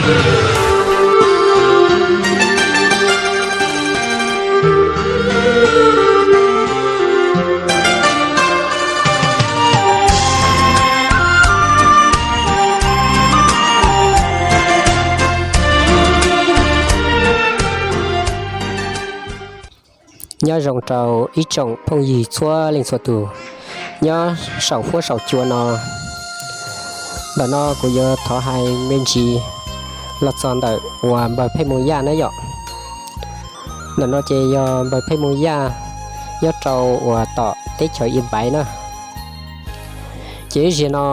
Nyob zoo rau ib tsoom phooj ywg txhua leej txhua tus nyob saum huab saum cua no. Ntawm no kuv yuav thov hais me ntsis los txog ntawm uas npawg Pheej Moo Yaj na yom. Ntawm no ces yog npawg Pheej Moo Yaj nyob rau uas tom teb chaws Yia Npaiv na. Ces ib zaug no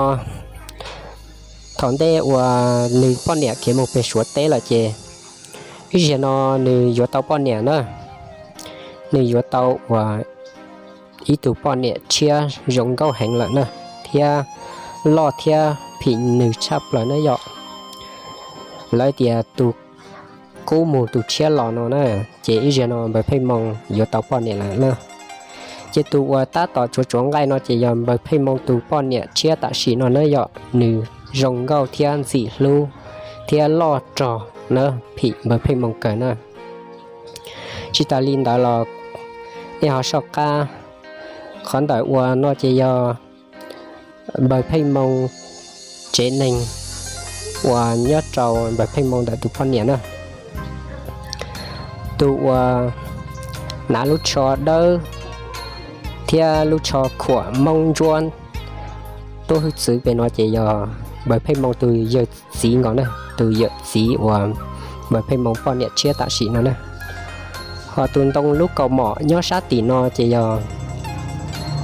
thaum ntej uas nws poj niam khiav mus pem Suav teb lawm ces ib zaug no nws yuav tau poj niam na. Nws yuav tau uas ib tug poj niam tshiab zoo nkauj heev lawm na, thiab loj thiab phim nws tshaj plaws na yom. Lawv tias tus qub mus tus tshiab los no na, ces ib zaug no npawg Pheej Moo yuav tau poj niam lawm na. Ces tus uas tab tom tsuav tsuav nqaij no ces yog npawg Pheej Moo tus poj niam tshiab tam sim no na yom, nws zoo nkauj thiab ntxim hlub thiab loj rog na, phim npawg Pheej Moo kawg na. Tsis tas li ntawd los nej ho soj qab, qhov ntawm uas no ces yog npawg Pheej Moo tsev neeg uas nyob rau npawg Pheej Moo ntawm tus poj niam na. Tus uas hnav lub tsho dawb thiab lub tsho khuam moob ntsuab tuab hwj txwv pem no ces yog npawg Pheej Moo tus yawm txiv nkaus na, tus yawm txiv uas npawg Pheej Moo poj niam tshiab tam sim no na. Ho tus ntoo lub kaus mom nyob sab tim no ces yog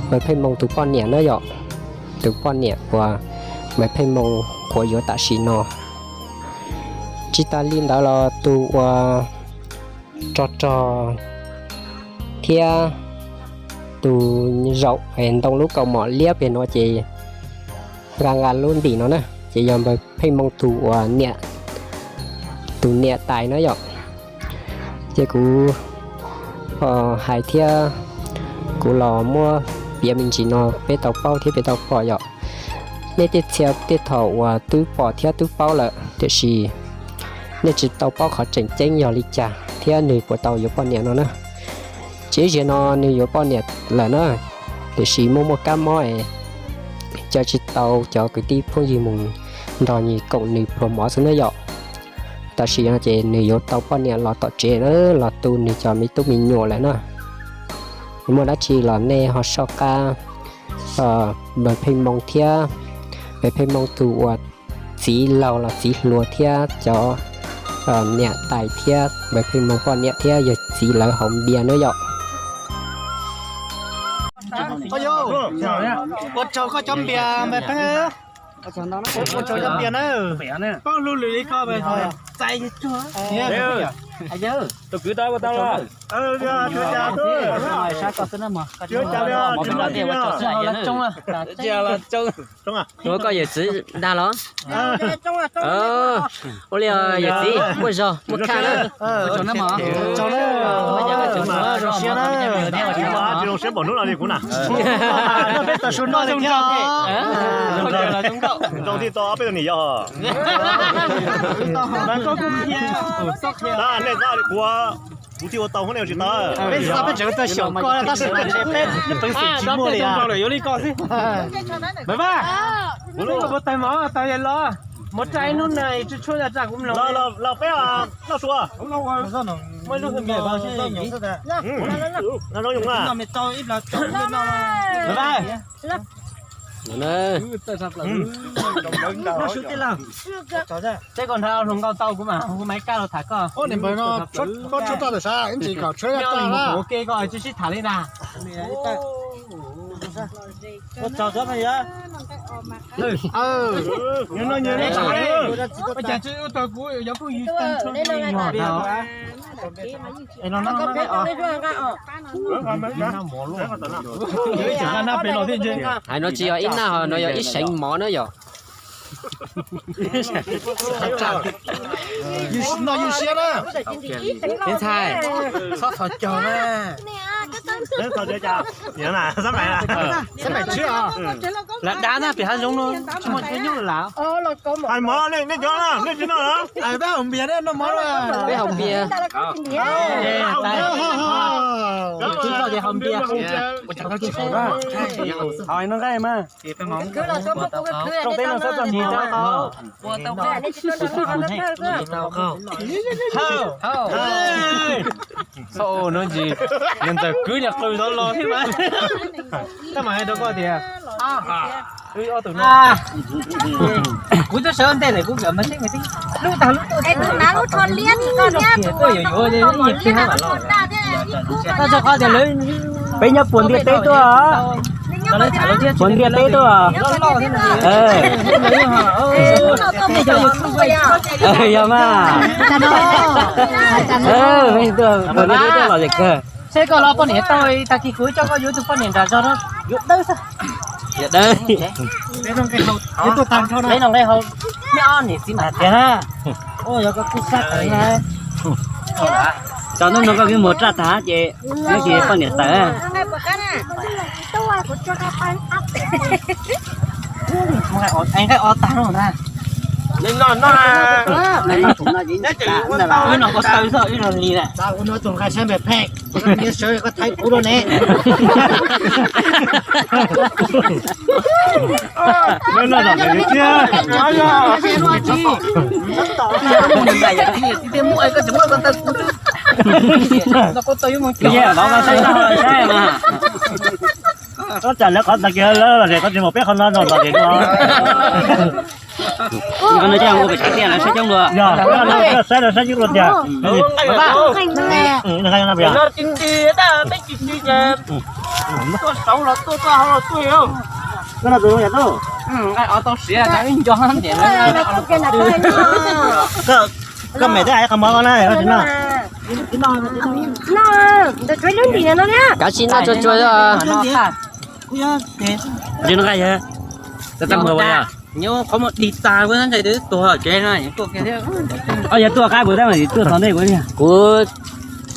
npawg Pheej Moo tus poj niam na yom, tus poj niam uas npawg Pheej Moo qhuav yuav tam sim no. Tsis tas li ntawd los tus uas rog rog thiab tus zaum ntoo lub kaus mom liab pem no ces nqa nqa lub ntim no na, ces yog npawg Pheej Moo tus uas niam, tus niam tais na yom. Ces kuv hais thiab kuv los muab piav me ntsis no peb tau paub thiab peb tau pom yom. Nej tej txhia tej thaum uas twb pom thiab twb paub lawm, tiam sis nej tsis tau paub qhov tseem ceeb yog li cas thiab nws puas tau yuav poj niam no na. Ces ib zaug no nws yuav poj niam lawm na, tiam sis muaj muaj kab mob es coj tsis tau cov kwv tij phooj ywg mus nrog nws koom nws pluas mov xwb na yom. Tam sim no ces nws yuav tau poj niam los tom tsev na, los tu nws cov me tub me nyuam lawm na. Muaj dab tsi los nej ho soj qab npawg Pheej Moo thiab npawg Pheej Moo tus uas txiv laug los txiv hluas thiab cov niam tais thiab npawg Pheej Moo poj niam thiab yawg txiv lawv haus npias na yom. Ua tsaug koj cov npias npawg Pheej, ua tsaug cov npias na. Tus kwv tau ua tau los? Ua koj yawm txiv dag los? Ua li yawm txiv muaj zog muaj khaj na. Zoo siab pom hnub no li kuv na. Zoo tij tau ob peb tug niam yau. Nej txhob li kuv, kuv thiaj ua tau hub nej tsis tau. Peb xav peb tseem tuaj xyaum koj tab sis peb peev xwm tsis muaj li. Yuav li koj xwb. Mus tais mov tas los, mus tsa ib hnub na, tsis tshuav tsa kuv mloog. Los peb noj su. Muaj ib lub xwb. Noj su tij laug. Seb koj nrog hluas nkauj tau kuv mam hu maiv kab los tham koj. Koj tshuav toj tawm sav ib ntsis kom tshuav toj na. Ua ke koj tsis sib tham li na. Ua cas tsis ua tau kuv yuav phooj ywg tag nrho. Hais no tsis yog ib nab ho, no yog ib seev mov na yom. Noj ywj siab na. Txiv ntxhais, txhob thov caug na. Xab maiv na, pem hav zoov no tsis muaj chaw nyob lawm. Hais mov nej cov no nej tsis noj los? Peb haus npias, noj mov, peb haus npias. Haus npias. Haus nqaij mas. Txhob ua no ntsis, niag ntxawm kwv niag qws tod los thiab mas. Tab mas hais rau koj tias, kuv twb sawv ntej lawm, kuv kawm mas tib lub tag lub tuaj, tus nab lub rho liab tuaj yuav yuav ib nyuag pliag los. Tab sis qhov tias lawv, peb nyob puag ntiaj teb tuaj, puag ntiaj teb tuaj. Yog mas. Puag ntiaj teb tuaj los zem kawg. Seb koj los poj niam tau, tag kis kuv coj koj yuav tus poj niam nram zos no yuav dawb xwb. Yuav dawb. Peb noj nqaij haus, peb ob niam txiv mas tiag. Tso hnub no koj kuj mus raj tag ces nyob tsis poj niam tawm. Nqaij ob tag no na. Wb no koj taw xwb, wb no li na. Ua no tus nqaij saib npem phem, nyias sawv koj thaij kuv rau ne. Koj tsam lawv qhov tag kis lawv los es koj tsis mus peb qhov no los es no. Koj no coj ua pem tshav tiaj lawv saib coob dua. Yog, saib lawv saib coob dua tiag. Koj no tus yog tuj. Nqaij ob tau siav, ib nco hab tias. Koj mem twb hais qhov mov koj na, koj tsis noj. Kav tsij noj tsuag tsuag. Tsis noj nqaij yog. Tau tau mus ua yog. Qhov muag dig tag, tuag tsev no. Yog tuaj qab kuv tab mas tuaj txog ntej kuv. Kuv,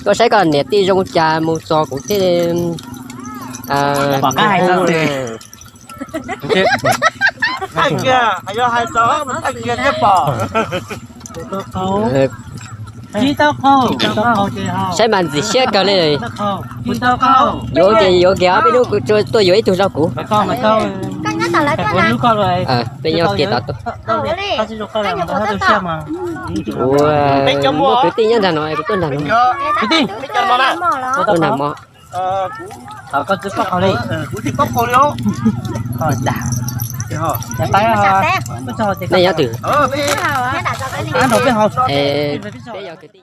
koj saib koj niam tij zoo cas mus txog kuv thiaj pom qab hais txog. Thaij kiag, yog hais txog thaij kiag thiaj pom. Saib mas ntxim siab kawg li. Yuav ces yuav kiag, ob peb hnub tuaj yuav ib tug zog kuv. Peb nyob kiag tod tuaj. Ua, muaj kwv tij nyob nram no, kuv tuaj nram no. Tuaj nram mov. Nej nyob twg? Peb yog kwv tij.